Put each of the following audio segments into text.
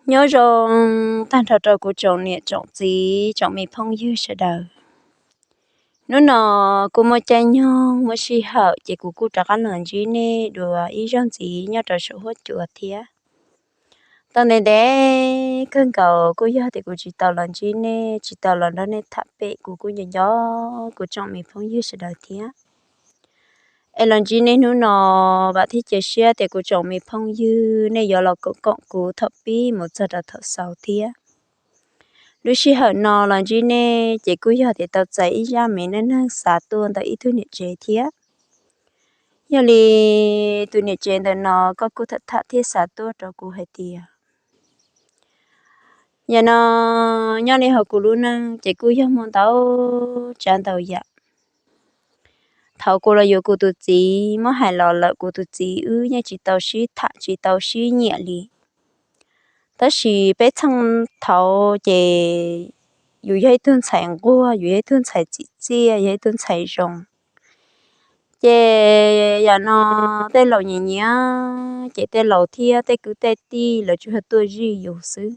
Nyob zoo tag nrho rau kuv tsoom niam tsoom txiv tsoom me phooj ywg sawv daws. Hnub no kuj muaj caij nyoog muaj sij hawm ces kuv kuj rov qab los ntsib nej dua ib zaug ntxiv nyob rau saum huab cua thiab. Tau ntev ntev kawg nkaus kuj yog tias kuv tsis tau los ntsib nej, tsis tau los nrog nej tham pem, kuv kuj nco nco kuv tsoom me phooj ywg sawv daws thiab. Es los ntsib nej hnub no, vam thiab cia siab tias kuv tsoom me phooj ywg nej yuav los koom koom kuv thaum pib mus txog rau thaum xaus thiab. Lub sij hawm no los ntsib nej ces kuj yog tias tau txais ib zaj me neej neeg xav tuaj ntawm ib tug niam tsev thiab. Yog li tus niam tsev ntawm no koj kuj tham tham thiab xav tuaj rau kuv hais tias, yam no nyob li hauv kuv lub neej ces kuj yog muaj ntau tsav ntau yam. Thaum kuv los yuav kuv tus txiv, muab hais los lawm kuv tus txiv wb yeej tsis tau sib tham tsis tau sib nyiam li. Tab sis peb txheej thaud ces yus yog ib tug ntxhais nquag, yus yog ib tug ntxhais txim txiaj, yog ib tug ntxhais zoo. Ces yam no tej laus nyiam nyiam, ces tej laus thiab tej kwv tej tij lawv tsuas yog tuaj zij yus xwb.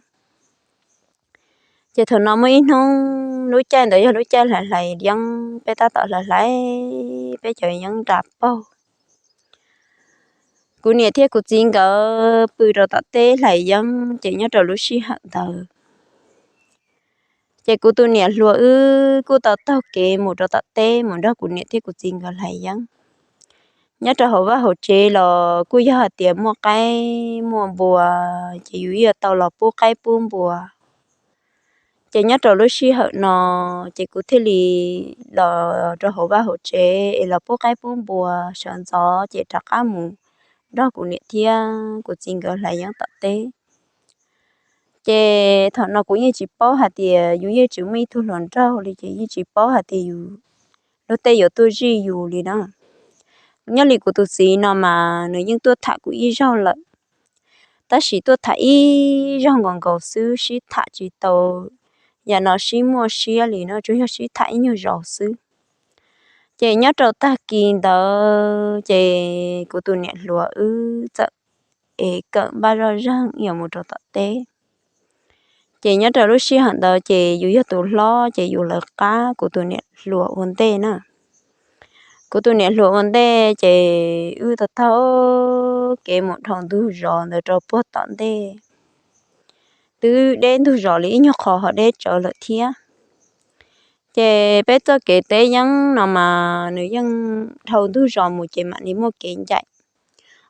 Ces thaum no muaj ib hnub, lub caij ntawd yog lub caij hlais hlais yeeb, peb tab tom hlais hlais peb cov yeeb nra paug. Kuv niam thiab kuv txiv nkawd pw rau tom teb hlais yeeb, ces nyob rau lub sij hawm ntawd ces kuv tus niam hluas wb kuj tau taug kev mus rau tom teb mus nrog kuv niam thiab kuv txiv nkawd hlais yeeb. Nyob rau hauv vaj hauv tsev los kuj yog hais tias muaj qaib muaj npua, ces yus yuav tau los pub qaib pub npua. Ces nyob rau lub sij hawm no ces kuv thiaj li los rau hauv vaj hauv tsev es los pub qaib pub npua sawv ntxov ces rov qab mus nrog kuv niam thiab kuv txiv nkawd hlais yeeb tom teb. Ces thaum no kuv yeej tsis paub hais tias yus yeej tsis muaj ib tug hluas nraug li, ces yeej tsis paub hais tias yus luag tej yuav tuaj zij yus li na. Nyob li kuv tus txiv no mas nws yeej tuaj tham kuv ib zaug lawm, tab sis tuaj tham ib zaug nkaus nkaus xwb, sib tham tsis tau yam no sib muaj siab li no, tsuas yog sib tham ib nyuag zaus xwb. Ces nyob rau tag kis ntawd ces kuv tus niam hluas wb txawm ev kawm npaj zoj zeeg yuav mus rau tom teb. Ces nyob rau lub sij hawm ntawd ces yus yog tus hlob ces yus lawv qab kuv tus niam hluas ua ntej na. Kuv tus niam hluas ua ntej ces wb tau taug kev mus dhau ntug zos ntawd rau puag tom ntej. Twb deb ntug zos li ib nyuag qho ho deb tsawv lawm thiab. Ces peb txoj kev teb yeeb no mas nws yeej dhau ntug zos mus ces mam li muaj kev ncaim.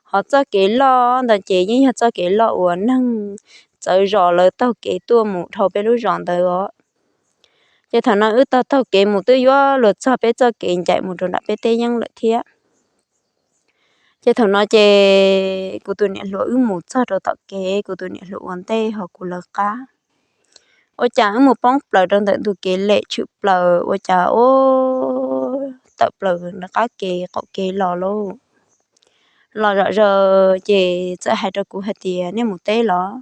Ho txoj kev loj ntawd ces yeej yog txoj kev loj uas neeg txawv zos lawv taug kev tuaj mus dhau peb lub zos ntawd os. Ces thaum no wb taug taug kev mus twb yuav luag txog peb txoj kev ncaim mus rau nram peb teb yeeb lawm thiab. Ces thaum no ces kuv tus niam hluas wb mus txog rau tom kev, kuv tus niam hluas ua ntej ho kuv lawv qab. Ua cas wb mus poob plaws rau ntawm ntug kev lem tshwm plaws, ua cas ua tawm plaws nram qab kev qaum kev los lauj. Los zom zaws ces txawm hais rau kuv hais tias nej mus teb los?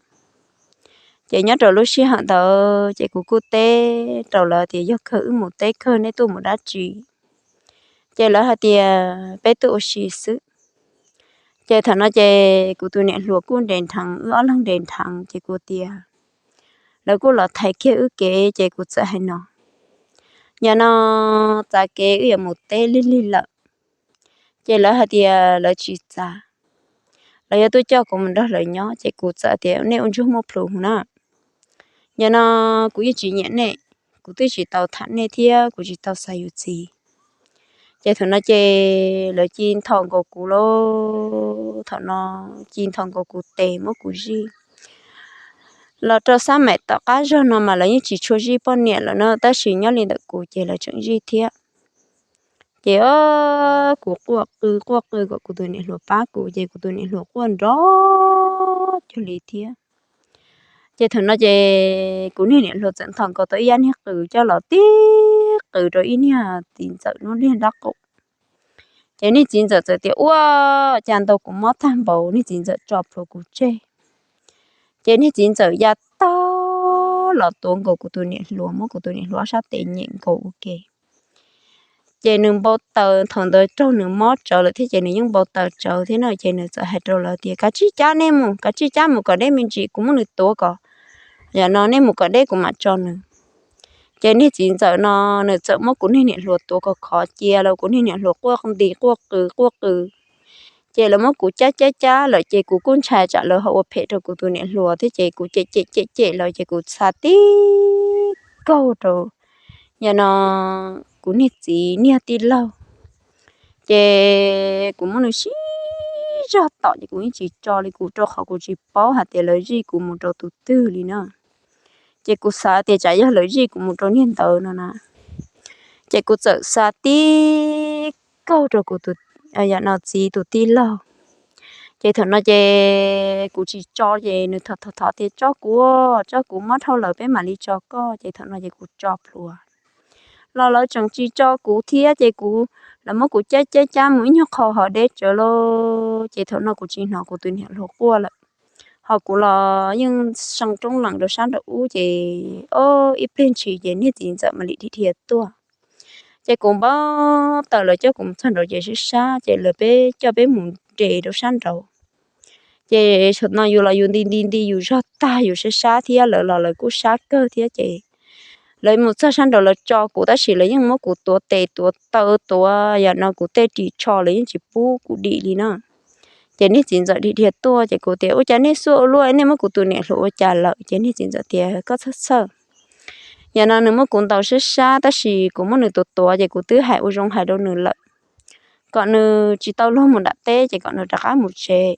Ces nyob rau lub sij hawm ntawd ces kuv kuj teb rau lawv tias yog kawg wb mus teb kawg, nej tuaj mus dab tsi? Ces lawv hais tias peb tuaj ua si xwb. Ces thaum no ces kuv tus niam hluas kuj nres nrheev, wb ob leeg nres nrheev ces kuv tias, lawv kuj los thaiv kiag wb kev ces kuv txawm hais no, yog no txav kev wb yuav mus teb lig lig lawm. Ces lawv hais tias lawv tsis txav, lawv yuav tuaj coj kuv mus nrog lawv nyob. Ces kuv txawm tias nej ua ntsuag muaj plhus na, yog no kuv yeej tsis nyiam nej, kuv twb tsis tau tham nej thiab kuv tsis tau xav yus txiv. Ces thaum no ces lawv ci ntho nkaus kuv lauj, thaum no ci ntho nkaus kuv tes muab kuv zij. Los rau xab maim tom qab zog no mas lawv yeej tsis tshua zij poj niam lawm na, tab sis nyob li ntawm kuv ces lawv tseem zij thiab. Ces o, kuv quaj qw quaj qw kom kuv tus niam hluas pab kuv, ces kuv tus niam hluas quaj nrov cuag li thiab. Ces thaum no ces kuv niag niam hluas txawm ntho nkaus tau ib yam niag qws coj los tib qws rau ib niag txiv ntxawm lub liag nraub qaum. Ces niag txiv ntxawm txawm tias ua cas ntau kuv mob tag npaum, niag txiv ntxawm tso plhuav kuv tseg. Ces niag txiv ntxawm ya tag los tuav nkaus kuv tus niam hluas, muab kuv tus niam hluas ob sab tes nyem nkaus ua ke. Ces nws npau taws, thaum ntawd raug nws mob tsawv lawm thiab ces nws yeej npau taws tsawv thiab na, ces nws txawm hais rau lawv tias kav tsij cab nej mus, kav tsij cab mus kom deb me ntsis, kuv muab nws tuav kom yam no nej mus kom deb kuv mam tso nws. Ces niag txiv ntxawm no nws txawm muab kuv niag niam hluas tuav khov khov cia los kuv niag niam hluas quaj nti quaj qw quaj qw. Ces lawv muab kuv cab cab cab lawm ces kuv kuj ntshai tsam lawv ho ua phem rau kuv tus niam hluas thiab ces kuv cem cem cem cem lawv ces kuv xa tib kaug rau yam no kuv niag txiv niag tij laug. Ces kuv muab nws sib zog tom ces kuv yeej tsis tso li kuv rau qhov kuv tsis paub hais tias lawv zij kuv mus rau tus twg li na. Ces kuv xav tias tsam yog lawv zij kuv mus rau niag ntawd no na. Ces kuv txawm xa tib kaug rau kuv tus, yam no txiv tus tij laug. Ces thaum no ces kuv tsis tso ces nws thov thov thov tias tso kuv, tso kuv mob dhau lawm peb mam li tso koj ces thaum no ces kuv tso plhuav los lawv tseem tsis tso kuv thiab ces kuv, lawv muab kuv cab cab cab mus ib nyuag qho hov deb tsawv lawm ces thaum no kuv tsis hnov kuv tus niam hluas quaj lawm. Ho kuv los yeej see roob lees rau sab nraum ub ces o ib pliag ntshis ces niag txiv ntxawm mam li dhia dhia tuaj. Ces kuv npau taws lawv coj kuv mus txog nraud ces sib sab ces lawv peb coj peb mus nres rau sab nraud. Ces thaum no yus los yus nti nti nti yus zog tag yus sab sab thiab lawv los lawv kuj sab kawg thiab ces lawv mus txog sab nraud lawv tso kuv tab sis lawv yeej muab kuv tuav tes tuav taw tuav yam no kuv tej ris tsho lawv yeej tsis pub kuv dim li na. Ces niag txiv ntxawm dhia dhia tuaj ces kuv tias ua cas nej xuaj ua luaj nej muab kuv tus niam hluas ua cas lawm ces niag txiv ntxawm tias koj txhob txhawj. Yam no nws muab kuv ntaus sab sab tab sis kuv muab nws tuav tuav ces kuv twb hais ua zoo hais rau nws lawm kom nws tsis tau luag mus nram teb ces kom nws rov qab mus tsev.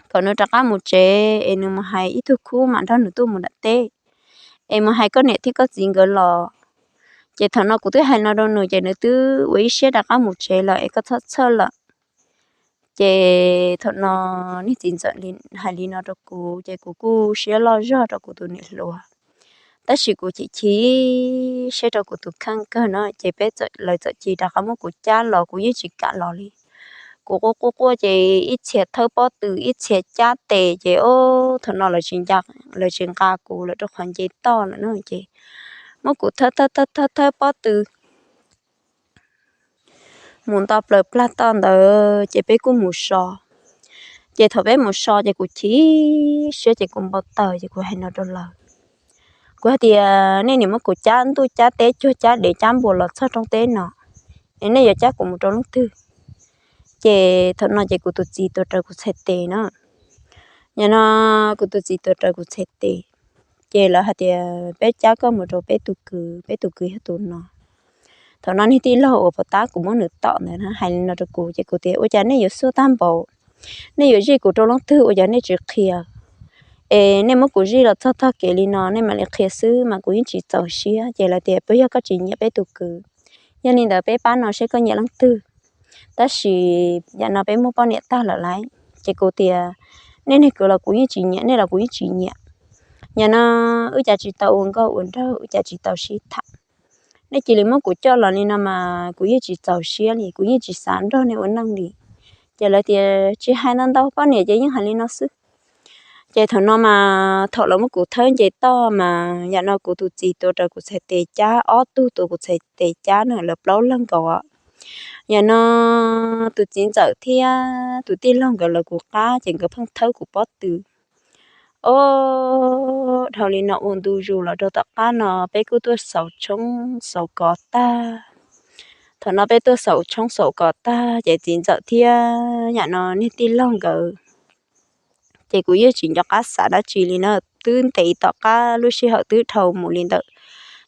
Kom nws rov qab mus tsev es nws mus hais ib tug khub mam nrog nws tuaj mus nram teb es mus hais koj niam thiab koj txiv nkawd los. Ces thaum no kuv twb hais no rau nws ces nws twb ua ib siab rov qab mus tsev lawm es koj txhob txhawj lawm. Ces thaum no niag txiv ntxawm hais li no rau kuv ces kuv kuj siab loj zog rau kuv tus niam hluas. Tab sis kuv chim chim siab rau kuv tus kheej kawg no ces peb txawm, lawv txawm cia li rov qab muab kuv cab los kuv yeej tsis kam los li. Kuv quaj quaj quaj ces ib txhia thawb pob tw ib txhia cab tes ces o thaum no lawv tsis nqa kuv lawm rau qhov nce toj lawm no ces muab kuv thawb thawb thawb thawb pob tw mus nto plaws plag toj ntawd ces peb kuj mus so. Ces thaum peb mus so ces kuv chim siab ces kuv npau taws ces kuv hais no rau lawv, kuv hais tias nej niam muab kuv cab ntuj cab teb cuag cab dev cab npua los txog roob teb no es nej yuav cab kuv mus rau leej twg? Ces thaum no ces kuv tus txiv tuav rawv kuv txhais tes na. Yog no kuv tus txiv tuav rawv kuv txhais tes ces lawv hais tias peb cab koj mus rau peb tus kwv, peb tus kwv yog tus no. Thaum no niag tij laug uas pov tab kuv muab nws tom ntawd hais li no rau kuv ces kuv tias ua cas nej yuav xuaj tag npaum, nej yuav zij kuv rau leej twg ua cas nej tsis qhia? Es nej muab kuv zij los txog tog kev li no nej mam li qhia xwb mas kuv yeej tsis txaus siab. Ces lawv tias puas yog koj tsis nyiam peb tus kwv? Yog li ntawd peb pab no seb koj nyiam leej twg. Tab sis yam no peb muaj poj niam tag lawm lauj. Ces kuv tias nej niag kwv los kuv yeej tsis nyiam, nej los kuv yeej tsis nyiam. Yam no wb cas tsis tau ua nkauj ua nraug, wb cas tsis tau sib tham. Nej cia li muab kuv coj los li no mas kuv yeej tsis txaus siab li, kuv yeej tsis xav nrog nej ua neej li. Ces lawv tias tsis hais ntau ntau, poj niam ces yeej hais li no xwb. Ces thaum no mas thaum lawv muab kuv thawb nce toj mas yam no kuv tus txiv tuav rawv kuv txhais tes cab, ob tug tuav kuv txhais tes cab na, lawv plaub leeg nkaus. Yam no tus txiv ntxawm thiab tus tij laug nkawd lawv kuv qab ces nkawd pheej thawb kuv pob tw. O, dhau li no ua ntu zus los rau tom qab no peb kuj tuaj xauv tshoob xauv kos tag. Thaum no peb tuaj xauv tshoob xauv kos tag ces txiv ntxawm thiab yam no niag tij laug nkawd ces kuv yeej tsis nco qab xav dab tsi li na, twb ntev tom qab lub sij hawm twb dhau mus li ntawm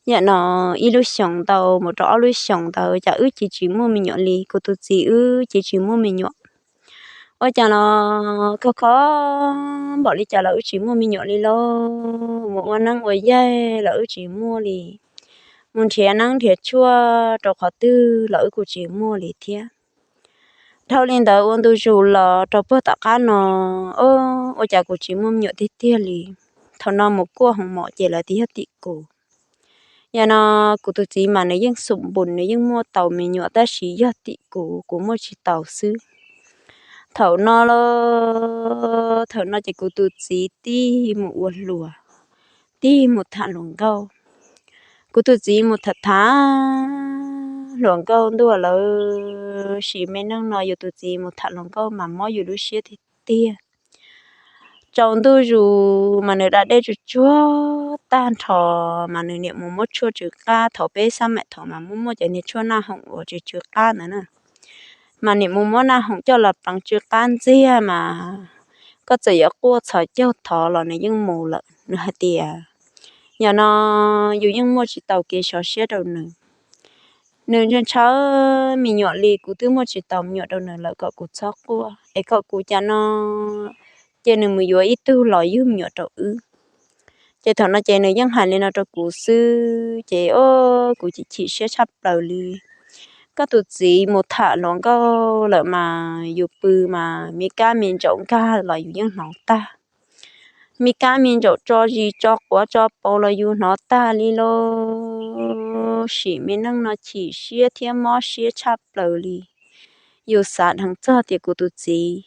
yam no ib lub xyoos ntau mus rau ob lub xyoos ntawd cas wb cia tsis muaj me nyuam li, kuv tus txiv wb cia tsis muaj me nyuam. Ua cas los kho kho npaum li cas los wb tsis muaj me nyuam li lauj, mus ua neeb ua yaig los wb tsis muaj li, mus nrhiav neeb nrhiav tshuaj rau qhov twg los wb kuj tsis muaj li thiab. Dhau li ntawd ua ntu zus los rau puag tom qab no, ua cas kuv tsis muaj me nyuam tiag tiag li. Thaum no mus kuaj hoo mom ces lawv tias yog tim kuv. Yam no kuv tus txiv mas nws yeej xum npus, nws yeej muaj tau me nyuam tab sis yog tim kuv, kuv muaj tsis tau xwb. Thaum no los, thaum no ces kuv tus txiv tig mus ua hluas, tig mus tham hluas nkauj. Kuv tus txiv mus tham tham hluas nkauj ntuj, lawv sim me neej no yus tus txiv mus tham hluas nkauj mas mob yus lub siab tiag tiag. tsaus ntuj zus mas nws da dej tsuag tsuag tag nrho, mas nws niam mus muab tshuaj tsw qab. Thaum peb xab maim thaum mas muaj muaj cov niag tshuaj naj hoom uas tsw tsw qab ntawd na, mas niam mus muab naj hoom coj los pleev tsw qab ntxiag mas koj txawm yuav quaj txhos caug thov los nws yeej mus lawm. Nws hais tias yog no yus yeej muaj tsis tau kev sov siab rau nws. Nws ntshaw ntshaw me nyuam li, kuv twb muaj tsis tau me nyuam rau nws lawm, kom kuv txhob quaj es kom kuv cas no cia nws mus yuav ib tug los yug me nyuam rau wb. Ces thaum no ces nws yeej hais li no rau kuv xwb ces o, kuv chim chim siab tshaj plaws li. Koj tus txiv mus tham hluas nkauj lawm mas yus pw mas me kab me ntsaum nkag los yus yeej hnov tag. Me kab me ntsaum tso zis tso quav tso paus los yus hnov tag li lauj. Sim me neej no chim siab thiab mob siab tshaj plaws li. Yus xav dheev txog tias kuv tus txiv,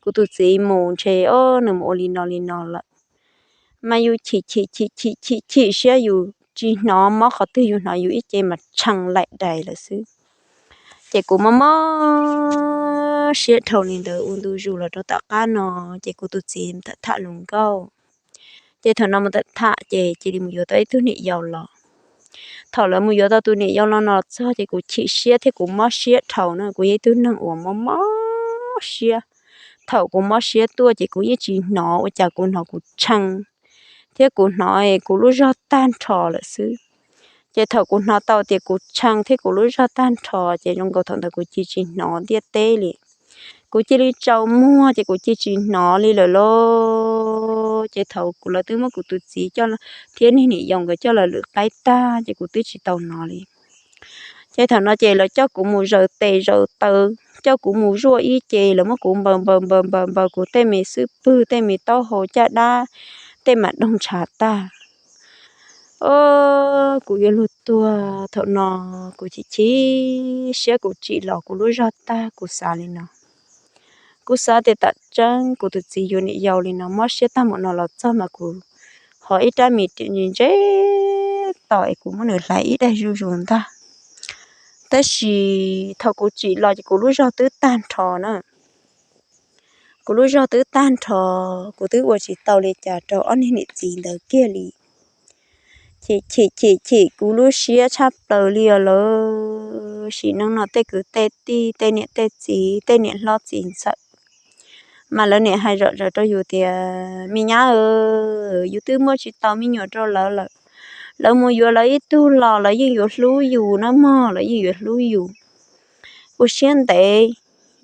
kuv tus txiv mus ntshe o nws mus ua li no li no lawm. Mas yus chim chim chim chim chim chim siab, yus tsis hnov mob qhov twg, yus hnov yus ib ce mas tshee laim dais lawm xwb. Ces kuv mob mob siab dhau li ntawd ua ntu zus los rau tom qab no. Ces kuv tus txiv tham tham hluas nkauj, ces thaum no mus tham tham ces cia li mus yuav tau ib tug niam yau los. Thaum lawv mus yuav tau tus niam yau los no txog ces kuv chim siab thiab kuv mob siab dhau na. Kuv yog ib tug neeg uas mob mob siab. Thaum kuv mob siab tuaj ces kuv yeej tsis hnov, ua cas kuv hnov kuv tshee thiab kuv hnov kuv lub zog tag nrho lawm xwb. Ces thaum kuv hnov tau tias kuv tshee thiab kuv lub zog tag nrho ces zoo nkaus thaum ntawd kuv cia tsis hnov ntiaj teb li. Kuv cia li tsaus muag ces kuv cia tsis hnov li lawm lauj. Ces thaum kuv, lawv twb muab kuv tus txiv coj, thiab niag niam yau nkawd coj los lwm qaib tag ces kuv twb tsis tau hnov li. Ces thaum no ces lawv coj kuv mus zaws tes zaws taw, coj kuv mus zuaj ib ce, lawv muab kuv npaws npaws npaws npaws npaws kuv tej me xwb pwg, tej me taub hau caj dab, tej mam doog ntshav tag. O, kuv yuav luag tuag. Thaum no kuv chim chim siab, kuv tsim los kuv lub zog tag, kuv xav li no. Kuv xav tias tam tseeb kuv tus txiv yuav niam yau li no, mob siab tag mus no los txog mas kuv ho ib rab mis ntse ntse to es kuv muab nws hlais ib daig zuj zus ntag. Tab sis thaum kuv tsim los ces kuv lub zog twb tag nrho na. Kuv lub zog twb tag nrho, kuv twb ua tsis tau li cas rau ob niag niam txiv ntawd kiag li. Chim chim chim chim kuv lub siab tshaj plaws li os lawv. Sim neej no tej kwv tej tij, tej niam tej txiv, tej niam hlob txiv ntxawm, mas lawv niam hais zom zaws rau yus tias me nyab, yus twb muaj tsis tau me nyuam rau lawv lawm. Lawv mus yuav lawv ib tug los lawv yeej yuav hlub yus na mog, lawv yeej yuav hlub yus. Ua siab ntev,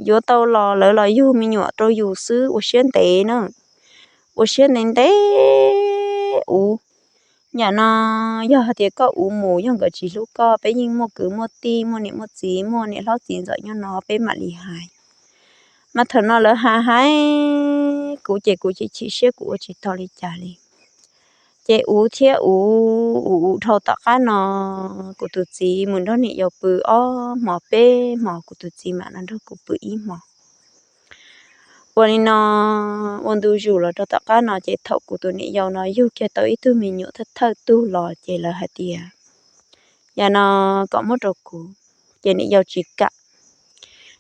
yuav tau los lawv los yug me nyuam rau yus xwb, ua siab ntev na. Ua siab ntev ntev uv. Nyam no yog hais tias koj uv mus, yog nkawd tsis hlub koj, peb yeej muaj kwv muaj tij, muaj niam muaj txiv, muaj niam hlob txiv ntxawm nyob no peb mam li hais. Mas thaum no lawv hais hais kuv ces kuv chim chim siab, kuv ua tsis tau li cas li. Ces uv thiab uv, uv uv dhau tom qab no, kuv tus txiv mus nrog niam yau pw ob hmos peb hmos, kuv tus txiv mam no nrog kuv pw ib hmos. Ua li no, ua ntu zus los rau tom qab no ces thaum kuv tus niam yau no yug kiag tau ib tug me nyuam thawj thawj tug los ces lawv hais tias yam no kom muab rau kuv, ces niam yau tsis kam.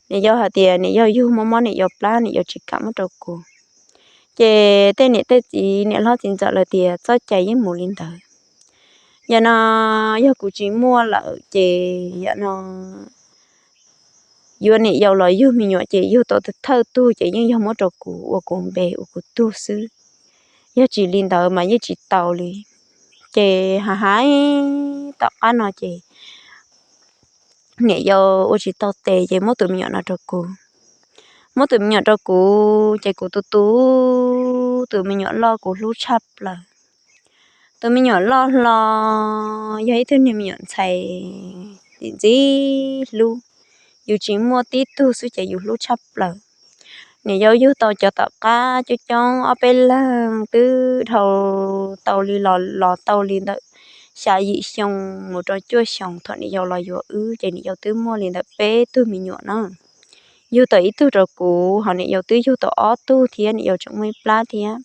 Niam yau hais tias niam yau yug mob mob niam yau plab, niam yau tsis kam muab rau kuv. Ces tej niam tej txiv, niam hlob txiv ntxawm lawv tias txoj cai yeej mus li ntawd. Yam no yog kuv tsis muaj lawm ces yam no yuav niam yau los yug me nyuam ces yug tau thawj tug ces yeej yog muab rau kuv ua kuv npe ua kuv tug xwb. Yog tsis li ntawd mas yeej tsis tau li. Ces hais hais tom qab no ces niam yau ua tsis tau tes ces muab tus me nyuam no rau kuv. Muab tus me nyuam rau kuv ces kuv tu tu tus me nyuam loj kuv hlub tshaj plaws. Tus me nyuam loj hlo yog ib tug niag me nyuam ntxhais ntxim ntxim hlub. Yus tsis muaj tib tug xwb ces yus hlub tshaj plaws. Niam yau yug tau cov tom qab coob coob ob peb leeg twb dhau tau li los los tau li ntawm xya yim xyoo mus rau cuaj xyoos thaum niam yau los yuav wb ces niam yau twb muaj li ntawm peb tug me nyuam na. Yug tau ib tug rau kuv, ho niam yau twb yug tau ob tug thiab, niam yau tseem muaj ib plab thiab.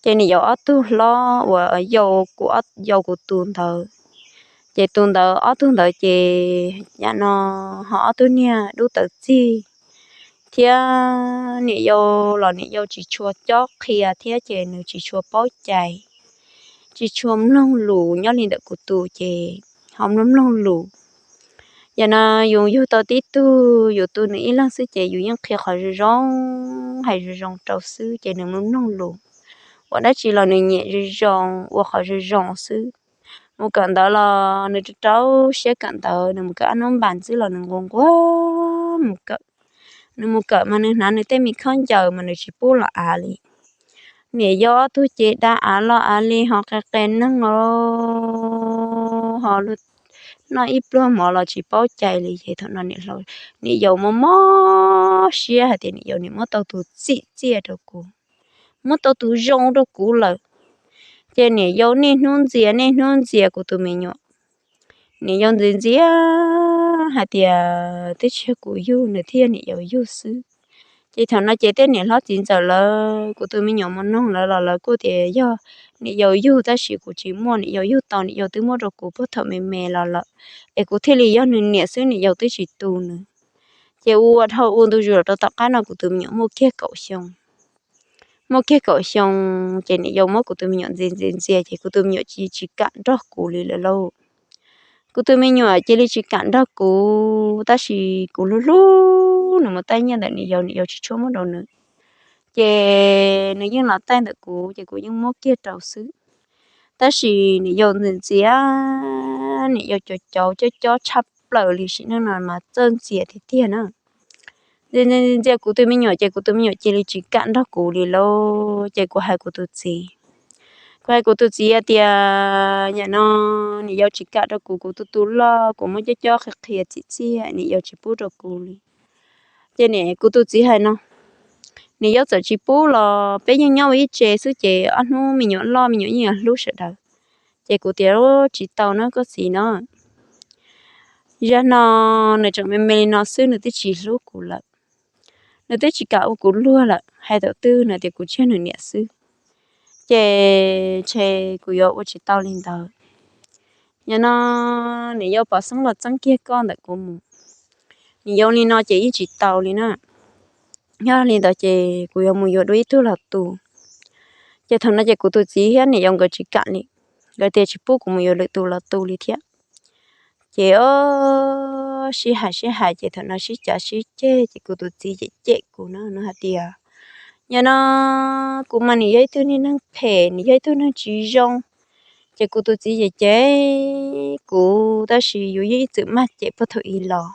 Ces niam yau ob tug hlob uas yau kuv, yau kuv tus ntawd, ces tus ntawd ob tug ntawd ces yam no ho ob tug niag dub tawv txig, thiab niam yau los niam yau tsis tshua cob qhia thiab ces nws tsis tshua paub cai, tsis tshua mloog lus. Nyob li ntawm kuv tus ces ho mloog mloog lus. Yam no yus yug tau tib tug, yus tu nws ib leeg xwb ces yus yeej qhia qhov zoo zoo, hais zoo zoo rau xwb ces nws mloog mloog lus. Ua dab tsi los nws nyiam zoo zoo, ua qhov zoo zoo xwb. Mus kawm ntawv los nws rau rau siab kawm ntawv, nws mus kawm ob hnub npas xwb los nws nquag nquag mus kawm. Nws mus kawm mas nws hnav nws tej me khaub ncaws mas nws tsis pub los av li. Niam yau ob tug ces da av los av li ho qe qe neeg os, ho luag noj ib pluag mov los tsis paub cai li. Ces thaum no niam yau mob mob siab hais tias niam yau niam muab tau tus txim txiaj rau kuv, muab tau tus zoo rau kuv lawm. Ces niam yau niaj hnub ntxias niaj hnub ntxias kuv tus me nyuam. Niam yau ntxias ntxias hais tias twb tsis yog kuv yug, nws thiaj yog niam yau yug xwb. Ces thaum no ces tej niam hlob txiv ntxawm lawv, kuv tus me nyuam mus noog lawv los lawv kuj tias yog niam yau yug, tab sis kuv tsis muaj, niam yau yug tau, niam yau twb muab rau kuv puag thaum me me los lawm, es kuv thiaj li yog nws niam xwb, niam yau twb tsis tu nws. Ces ua dhau ua ntu zus los rau tom qab no kuv tus me nyuam muaj kiag kaum xyoo. Muaj kiag kaum xyoo ces niam yau muab kuv tus me nyuam ntxias ntxias ntxias ces kuv tus me nyuam cia li tsis kam nrog kuv li lawm lauj. Kuv tus me nyuam cia li tsis kam nrog kuv, tab sis kuv hlub hlub nws mus taij nyiaj ntawm niam yau, niam yau tsis tshua muab rau nws. Ces nws yeej los taij ntawm kuv ces kuv yeej muab kiag rau xwb. Tab sis niam yau ntxias ntxias, niam yau cov cauv cob cob tshaj plaws li, sim neej no mas txawj ntxias tiag tiag na. Ntxias ntxias kuv tus me nyuam ces kuv tus me nyuam cia li tsis kam nrog kuv li lauj. Ces kuv hais kuv tus txiv, kuv hais kuv tus txiv hais tias yam no niam yau tsis kam rau kuv, kuv tus tus loj kuv muab cob cob qhia qhia txim txiaj niam yau tsis pub rau kuv li. Ces niam, kuv tus txiv hais no, niam yau txawm tsis pub los peb yeej nyob ua ib tse xwb ces ob hnub me nyuam loj me nyuam yeej yuav hlub sawv daws. Ces kuv tias tsis tau na koj txiv no, zaum no nws tseem me me li no xwb nws twb tsis hlub kuv lawm, nws twb tsis kam ua kuv luag lawm, hais thaum twg nws tias kuv tsis yog nws niam xwb. Ces ntshe kuv yuav ua tsis tau li ntawd. Yog no niam yau pov xeeb los txeeb kiag koj ntawm kuv mus, niam yau li no ces yeej tsis tau li na. Yog li ntawd ces kuv yuav mus yuav dua ib tug los tu. Ces thaum no ces kuv tus txiv thiab niam yau nkawd tsis kam li, nkawd tias tsis pub kuv mus yuav lwm tus los tu li thiab. Ces o, sib hais sib hais ces thaum no sib cav sib ceg ces kuv tus txiv cem cem kuv na, nws hais tias yog no kuv mas nws yog ib tug niag neeg phem, nws yog ib tug neeg tsis zoo. Ces kuv tus txiv cem cem kuv, tab sis yus yeej ib txwm maj cem puag thaum ub los,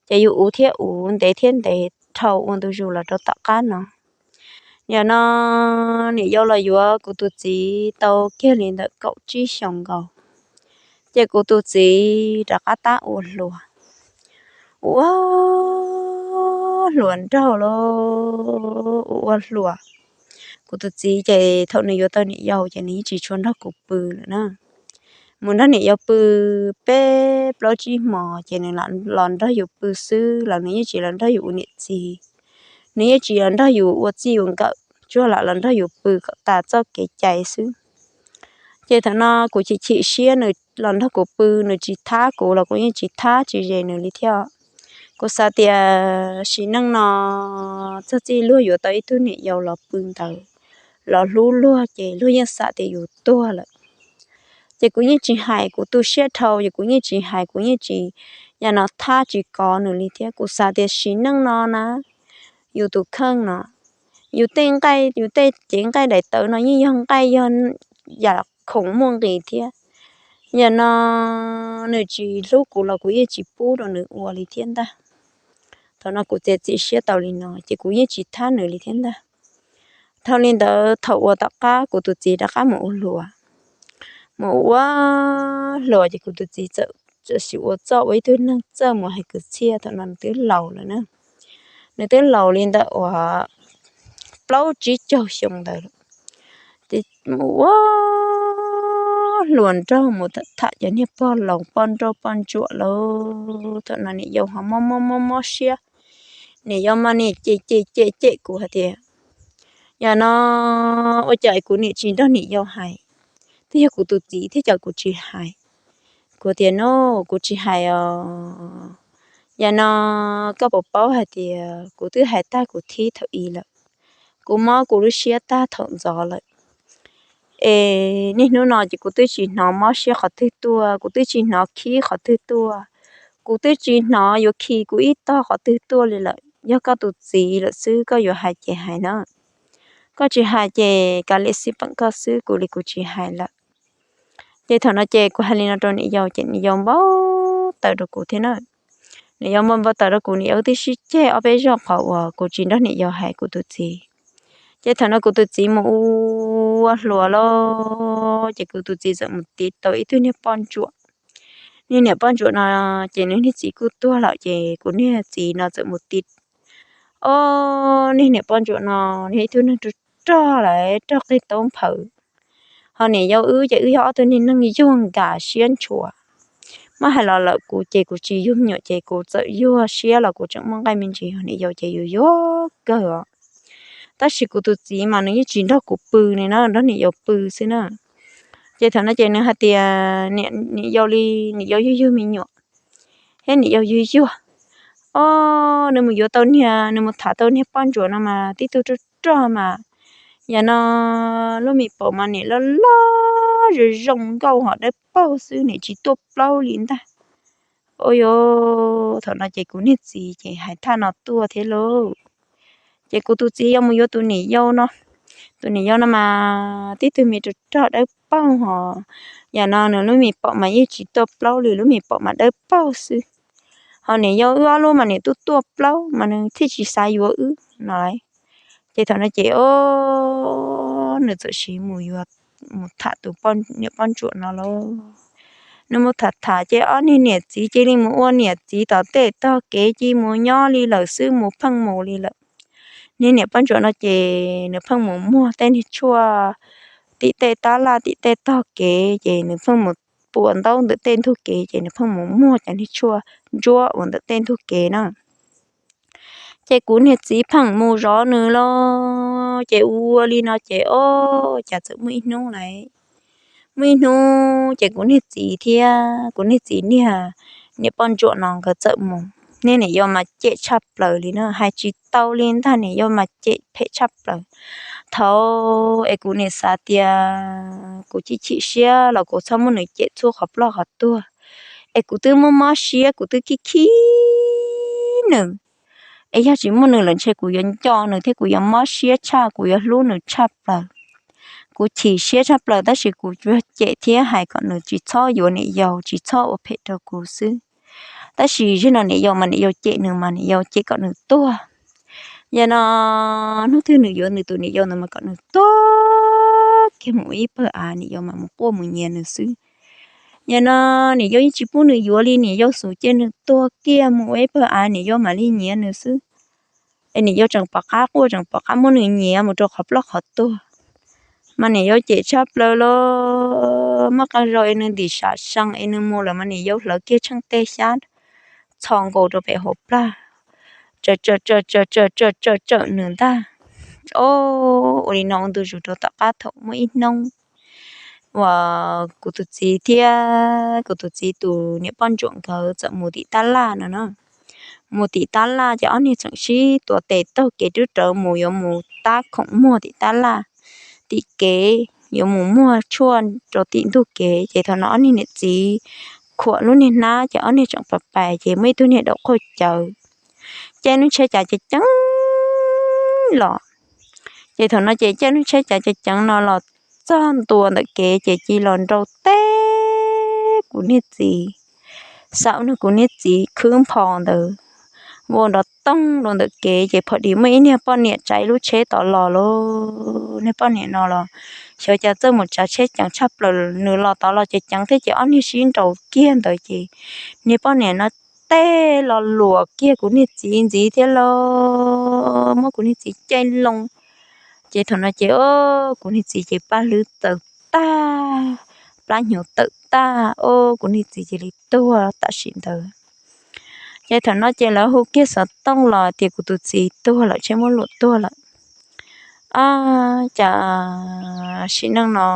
ces yus ua thiab ua, ntev thiab ntev dhau ua ntu zus los rau tom qab no. Yog no niam yau los yuav kuv tus txiv tau kiag li ntawm kaum tsib xyoos nkaus, ces kuv tus txiv rov qab tab ua hluas, ua hluas nraug lauj, ua ua hluas. Kuv tus txiv ces thaum nws yuav tau niam yau ces nws yeej tsis tshua nrog kuv pw lawm na. Mus nrog niam yau pw peb plaub tsib hmos ces nws los nrog yus pw xwb los nws yeej tsis los nrog yus ua niam txiv, nws yeej tsis los nrog yus ua txij ua nkawm, tsuas lam los nrog yus pw kom tas txoj kev cai xwb. Ces thaum no kuv chim chim siab nws los nrog kuv pw, nws tsis thab kuv los kuv yeej tsis thab tsis ze nws li thiab. Kuv xav tias sim neej no txog txij luag yuav tau ib tug niam yau los pw ntawd, los hlub luag ces luag yeej xav tias yus tuag lawm. Ces kuv yeej tsis hais, kuv tu siab dhau ces kuv yeej tsis hais, kuv yeej tsis, yam no thab tsis kov nws li thiab. Kuv xav tias sim neej no na, yus tus kheej no, yus tej nqaij, yus tej cev nqaij daim tawv no yeej yog nqaij, yog yam khoom muaj nqis thiab. Yam no nws tsis hlub kuv los kuv yeej tsis pub rau nws ua li thiab ntag. Thaum no kuv txiav txim siab tau li no ces kuv yeej tsis thab nws li thiab ntag. Dhau li ntawd thaum uas tom qab kuv tus txiv rov qab mus ua hluas, mus ua hluas ces kuv tus txiv txawm, txawm sim ua txoj ua ib tug neeg txawj mus hais kwv txhiaj. Thaum no nws twb laus lawm na, nws twb laus li ntawm uas plaub tsib caug xyoo ntawd lawm. Ces mus ua hluas nraug mus tham cov niag pog laus poj nrauj poj ntsuam lauj. Thaum no niam yau ho mob mob mob mob siab, niam yau mas niam cem cem cem cem kuv hais tias yam no ua cas kuv niam tsis nrog niam yau hais, twb yog kuv tus txiv thiab cas kuv tsis hais. Kuv tias no, kuv tsis hais os, Yam no koj puas paub hais tias kuv twb hais tag kuv thib thaum i lawm, kuv mob kuv lub siab tag thaum ntxov lawm. Es niaj hnub no ces kuv twb tsis hnov mob siab qhov twg tuaj, kuv twb tsis hnov khib qhov twg tuaj, kuv twb tsis hnov yuav khi kuv ib tog qhov twg tuaj li lawm. Yog koj tus txiv lawm xwb, koj yuav hais ces hais na, koj tsis hais ces kav liam xij peem koj xwb, kuv li kuv tsis hais lawm. Ces thaum no ces kuv hais li no rau niam yau ces niam yau npau taws rau kuv thiab na. Niam yau npau npau taws rau kuv, niam yau twb sib ceg ob peb zaug qhov uas kuv tsis nrog niam yau hais kuv tus txiv. Ces thaum no kuv tus txiv mus ua hluas lawm ces kuv tus txiv txawm mus tiv tau ib tug niag poj ntsuam. Niag niam poj ntsuam no ces nws niag txiv kuj tuag lawm ces kuv niag txiv no txawm mus tiv, o, niag niam poj ntsuam no, niag ib tug neeg rog rog lawm, rog qig taub nphawv. Ho niam yau wb ces wb yog ob tug niag neeg yuag nkam siab ntshua. Muab hais los lawm kuv ces kuv tsis yug me nyuam ces kuv txawm yuag siab los kuv tseem muaj nqaij me ntsis, ho niam yau ces yus yuag kawg os. Tab sis kuv tus txiv mas nws yeej tsis nrog kuv pw li na, nrog niam yau pw xwb na. Ces thaum no ces nws hais tias niam yau li, niam yau yug yug me nyuam, thiab niam yau yug yuag. O, nws mus yuav tau niag, nws mus tham tau niag poj ntsuam no mas tib tug rog rog mas, yam no lub me paum mas niam loj loj zoo zoo nkauj ho dawb paug xwb, niam tsis tuaj plaub li ntag. Ua thaum no ces kuv niag txiv ces hais thaj no tuaj thiab lauj. Ces kuv tus txiv yuav mus yuav tus niam yau no. Tus niam yau no mas tib tug me rog rog dawb paug ho, yam no nws lub me paum mas yeej tsis tuaj plaub li, lub me paum mas dawb paug xwb. Ho niam yau wb ob lub mas niam tuaj tuaj plaub mas nws thiaj tsis xav yuav wb no. Ces thaum no ces o, nws txawm sis mus yuav, mus tham tus niam poj ntsuam no lauj. Nws mus tham tham ces ob niag niam txiv cia li mus ua niam txiv tom tej tog kev, cia li mus nyob li lawm xwb, mus pheej mus li lawm. Niag niam poj ntsuam no ces nws pheej mus muag tej niag tshuaj tim tej tab laj tim tej tog kev, ces nws pheej mus pua ntaub ntawm tej ntug kev, ces nws pheej mus muag cov niag tshuaj ntsuab uas ntawm tej ntug kev na. Ces kuv niag txiv pheej mus zov nws lauj. Ces ua li no ces o, cas txawm muaj ib hnub lauj, muaj ib hnub ces kuv niag txiv thiab kuv niag txiv niag niam poj ntsuam no nkawd txawm mus. Niag niam yau mas cem tshaj plaws li na, hais tsis tau li ntag, niam yau mas cem phem tshaj plaws. Thaum es kuv niam xav tias kuv chim chim siab los kuv txhob muab nws cem txhua qhov ploj qhov tuag, es kuv twb muaj mob siab, kuv twb khib khib nws, es yog tsis muaj nws lawm ntshe kuv yuav nco nws thiab kuv yuav mob siab tshaj, kuv yuav hlub nws tshaj plaws. Kuv chim siab tshaj plaws tab sis kuv tsuas cem thiab hais kom nws tsis txhob yuav niam yau, tsis txhob ua phem rau kuv xwb. Tab sis zaum no niam yau mas niam yau cem nws mas niam yau cem kom nws tuag. Yog no hnub twg nws yuav nws tus niam yau ntawd mas kom nws tuag kiag mus ib pawg av, niam yau mas mus quaj mus nyiav nws xwb. Yog no niam yau yeej tsis pub nws yuav li, niam yau xub cia nws tuag kiag mus ua ib pawg av, niam yau mam li nyiav nws xwb. Es niam yau tseem pom qab quaj, tseem pom qab muab nws nyiav mus rau qhov ploj qhov tuag. Mas niam yau cem tshaj plaws los, muaj qee zaus es nws ntim sam see es nws mus lawm mas niam yau hlawv kiag tsheej tej xyab txho nkaus rau pem hauv plag, tsawm tsawm tsawm tsawm tsawm tsawm tsawm nws ntag. O, ua li no ua ntu zus rau tom qab thaum muaj ib hnub uas kuv tus txiv thiab kuv tus txiv tus niam poj ntsuam nkawd txawm mus tim tab laj no na. Mus tim tab laj ces ob niag tseem sib tuav tes taug kev rub rawv mus, yuav mus tab khoom muag tim tab laj, tim kev, yuav mus muag tshuaj rau tim ntug kev. Ces thaum no ob niag niam txiv khuam lub niag hnab ces ob niag tseem pais pais ces muaj ib tug niag daus qhauj cawv caij lub tsheb cav ceev ceev los. Ces thaum no ces caij lub tsheb cav ceev ceev no los txog ntua ntawm kev ces cia li los nrau teb kuv niag txiv, xav ua rau kuv niag txiv khwb nphos ntawd, vau nrov toog rau ntawm kev. Ces pom tias muaj ib niag poj niam tsav lub tsheb tod los lauj. Niag poj niam no los xyov cas txawj mus tsav tsheb ceev tshaj plaws, nws los tod los ceev ceev thiab ces ob niag sib nraus kiag ntawd ces niag poj niam no teb los luam kiag kuv niag txiv ntxiv thiab lauj, muab kuv niag txiv caij loo. Ces thaum no ces o, kuv niag txiv ces paj hlwb txawv tag, plab hnyuv tawm tag, o, kuv niag txiv cia li tuag tam sim ntawd. Ces thaum no ces lawv hu kiag xov tooj los tias kuv tus txiv tuag lawm, tsheb muab luam tuag lawm. Ab, cas sim neej no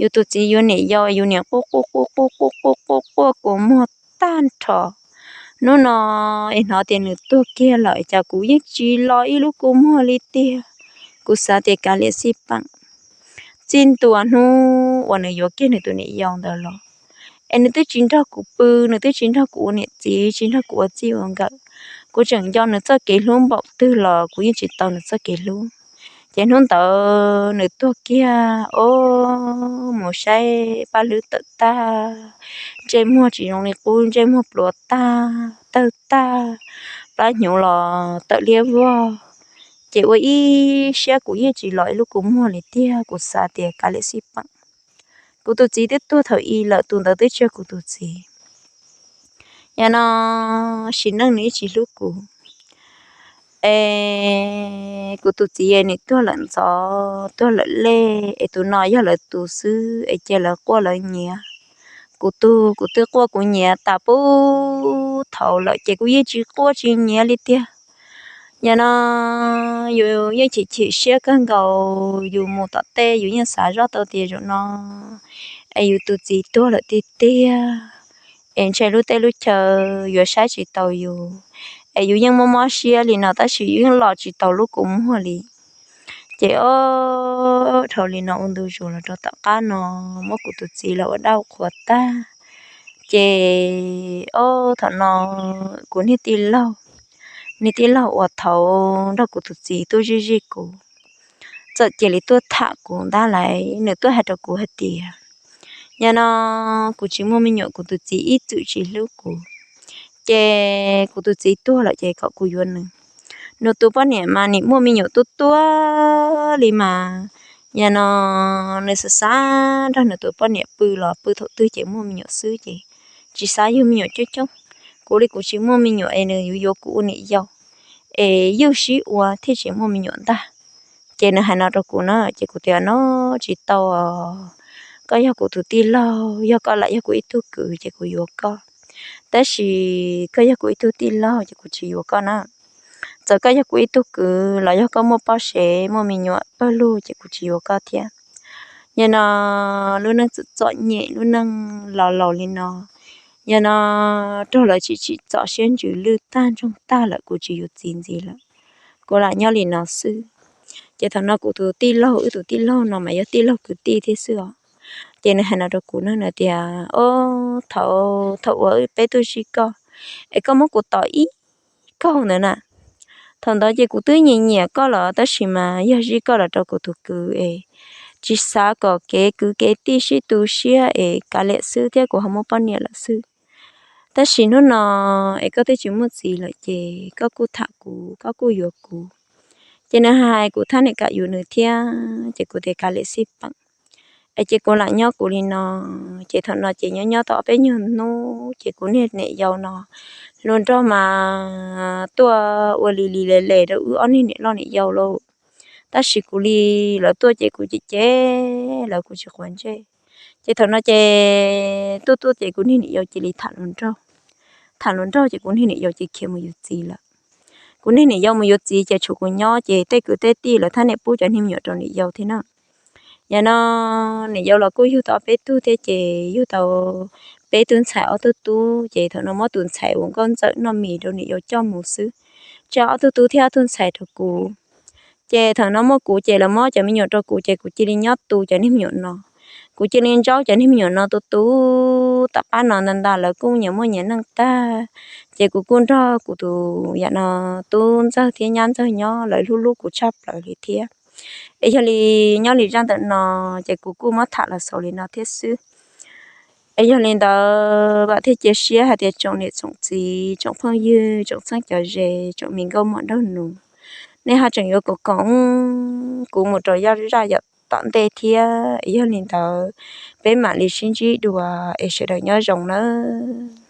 yus tus txiv yuav niam yau, yus niam quaj quaj quaj quaj quaj quaj quaj quaj kua muag tag nrho, Hnub no es hnov tias nws tuag kiag lawm, cas kuv yeej tsis los ib lub kua muag li tiag. Kuv xav tias kav liam xij peem, txij ntua hnub uas nws yuav kiag nws tus niam yau ntawd los, es nws twb tsis nrog kuv pw, nws twb tsis nrog kuv ua niam txiv, tsis nrog kuv ua txij ua nkawm. Kuv tseem nco nws txoj kev hlub npaum twg los kuv yeej tsis tau nws txoj kev hlub. Ces hnub ntawd nws tuag kiag, o, mus saib paj hlwb tawm tag, ntsej muag tsis zoo li qub, ntsej muag pluav tag, tawg tag, plab hnyuv los tawm liab vog. Ces ua ib siab kuv yeej tsis los ib lub kua muag li tiag. Kuv xav tias kav liam xij peem, kuv tus txiv twb tuag thaum i lawm, tus ntawd twb tsis yog kuv tus txiv. Yog no, sim neej nws ib tsis hlub kuv, es kuv tus txiv nws tuag lawm ntxov tuag lawm lej, es tus no yog lawv tus xwb, es cia lawv quaj lawv nyiav. Kuv tug kuv twb quaj kuv nyiav tas pub thaum lawm, ces kuv yeej tsis quaj tsis nyiav li tiag. Yog no, yus yeej chim chim siab kawg nkaus, yus mus tom tej yus yeej xav zoj tau tias zaum no es yus tus txiv tuag lawm tiag tiag, es ntshe lub teb lub chaw yuav saib tsis taus yus, es yus yeej mob mob siab li no, tab sis yus yeej los tsis tau lub kua muag li. Ces o, dhau li no ua ntu zus los rau tom qab no, muab kuv tus txiv los ua dab qhuas tag. Ces o, thaum no kuv niag tij laug, niag tij laug uas thaum nrog kuv tus txiv tuaj zij zij kuv, txawm cia li tuaj tham kuv ntag lauj. Nws tuaj hais rau kuv hais tias, yog no, kuv tsis muaj me nyuam, kuv tus txiv ib txwm tsis hlub kuv, ces kuv tus txiv tuag lawm ces kom kuv yuav nws. Nws tus poj niam mas nim muaj me nyuam tuaj tuaj li mas, yog no, nws xav xav nrog nws tus poj niam pw los pw thaum twg ces muaj me nyuam xwb, ces tsis xav yug me nyuam coob coob. Kuv li kuv tsis muaj me nyuam es nws yuav yuav kuv ua niam yau, es ywj sib ua thiaj tsis muaj me nyuam ntag. Ces nws hais no rau kuv na, ces kuv tias no, tsis tau, koj yog kuv tus tij laug, yog koj lam yog kuv ib tug kwv ces kuv yuav koj, tab sis koj yog kuv ib tug tij laug ces kuv tsis yuav koj na. Txawm koj yog kuv ib tug kwv los yog koj muaj pob sev muaj me nyuam pawg lug ces kuv tsis yuav koj thiab. Yog no, lub neej txom txom nyem, lub neej los laus li no, yog no, raug lawv tsim tsim txom siab ntsws lwj tag ntsoog tag lawm, kuv tsis yuav txiv ntxiv lawm, kuv lam nyob li no xwb. Ces thaum no kuv tus tij laug, wb tus tij laug no mas yog tij laug kwv tij thiab xwb os. Ces nws hais no rau kuv na, nws tias, o, thaum, thaum uas peb tuaj zij koj, es koj muab kuv tom ib kaug ntawd na, thaum ntawd ces kuv twb nyiam nyiam koj lawm, tab sis mas yog zij koj los rau kuv tus kwv es tsis xav kom kev kwv kev tij sib tu siab es kav liam xwb thiab kuv ho muaj poj niam lawm xwb. Tab sis hnub no es koj twb tsis muaj txiv lawm ces koj kuj tham kuv, koj kuj yuav kuv. Ces nws hais kuv thab niam kam yuav nws thiab, ces kuv tias kav liam xij peem, es ces kuv lam nyob kuv li no. Ces thaum no ces nyob nyob tau ob peb nyuag hnub ces kuv niag niam yau no hluas nraug mas tuaj ua li li le le rau wb ob niag niam loj niam yau lauj. Tab sis kuv li, lawv tuaj ces kuv cem cem lawv, kuv tsis quav ntsej. Ces thaum no ces tuaj tuaj ces kuv niag niam yau cia li tham hluas nraug. Tham hluas nraug ces kuv niag niam yau cia li khiav mus yuav txiv lawm. Kuv niag niam yau mus yuav txiv ces tshuav kuv nyob, ces tej kwv tej tij lawv thab niam pub cov niag me nyuam rau niam yau thiab na. Yog no, niam yau los kuj yug tau ob peb tug thiab, ces yug tau peb tug ntxhais ob tug tub, ces thaum no muab tus ntxhais uas nkauj ntxawm noj mis rau niam yau coj mus xwb, tseg ob tug tub thiab ob tug ntxhais rau kuv. Ces thaum no muaj kuv ces lawv muab cov me nyuam rau kuv, ces kuv cia li nyob tu cov niag me nyuam no. Kuv cia li ntsaub cov niag me nyuam no tu tu tom qab no ntag ntag, lawv kuj nyias muaj nyias neej tag. Ces kuv kuj nrog kuv tus yam no tub ntxawg thiab nyab ntxawg nyob, lawv hlub hlub kuv tshaj plaws li thiab. Es yog li nyob li zaj ntawm no, ces kuv kuj muab tham los xaus li no thiab xwb. Es yog li ntawd vam thiab cia siab hais tias tsoom niam tsoom txiv, tsoom phooj ywg, tsoom txheeb cov ze, tsoom me nkauj muam nraug nus, nej ho tseem yuav koom koom kuv mus rau zaj yam tom ntej thiab. Yog li ntawd, peb mam li sib ntsib dua, es sawv daws nyob zoo nawb.